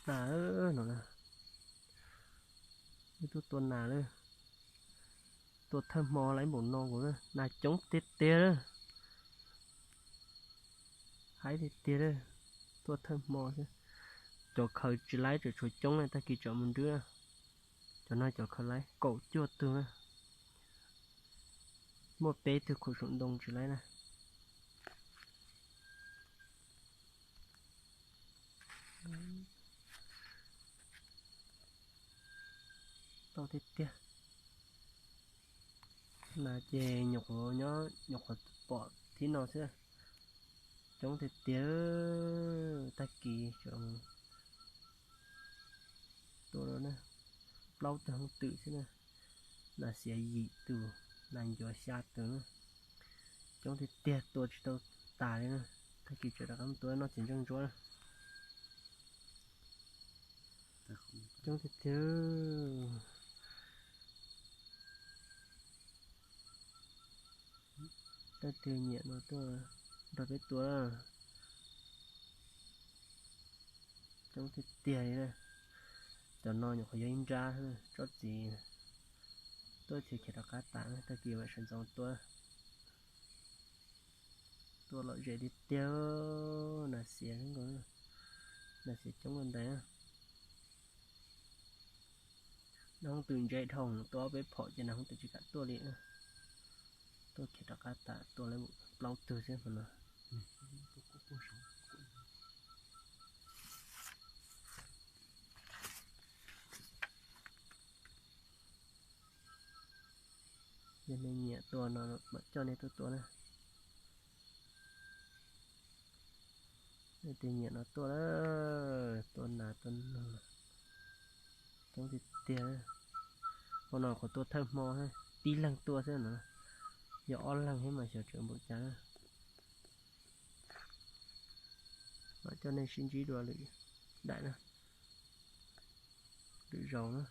Nas no, ib tug tua nas lawm. Tua thawj hmo lawm npaum no kuv, nas coob tiag tiag lawm. Haib tiag tiag lawm. Tua thawj hmo xwb. Cov khaws tsis laib tseem tshuav coob na, tag kis tseem mus nrwb na. Cov no cov khaws laib kaum cuaj tug na. Muaj peb tug khuam saum ntoo tsis laib na. Tau tiag tiag. Nas ces nyuam qhuav nyob, nyuam qhuav pom thib no xwb. Coob tiag tiag. Tag kis tseem tua na, plaub tug hoob twm xwb na. Nas xiav yim tus, nas ncuav xya tus na. Coob tiag tiag, tua tsis tau tas li na. Tag kis tseem rov qab mus tua noj txiv ntseej ntsuab na. Coob tiag tiag. Leej twg nyiam no tuaj nrog peb tua. Coob tiag tiag li na. Cov no nyuam qhuav yog ib nrab, tsob txiv tuaj txhia khiav rov qab tas, tag kis mam sawv ntxov tua. Tua lom zem tiag tiag. Nas xiav xwb nkaus, nas xiav coob ua ntais. Nas hoob twm ntse dhau, tua ob peb phom ces nas hoob twm tsis kam tuaj li. Tuaj khiav rov qab tas, tua lawm plaub tug xwb hmo no. Yog nej nyiam tua no mam coj nej tuaj tua na. Nej twg nyiam no tuaj lawm, tua nas tua noog coob tiag tiag. Hmo no qhuav tua thawj hmo, tib leeg tua xwb no, yog ob leeg thiab mas xyov tseem npaum cas na. Mam coj nej sib ntsib dua lwm daim na, lwm zaus na.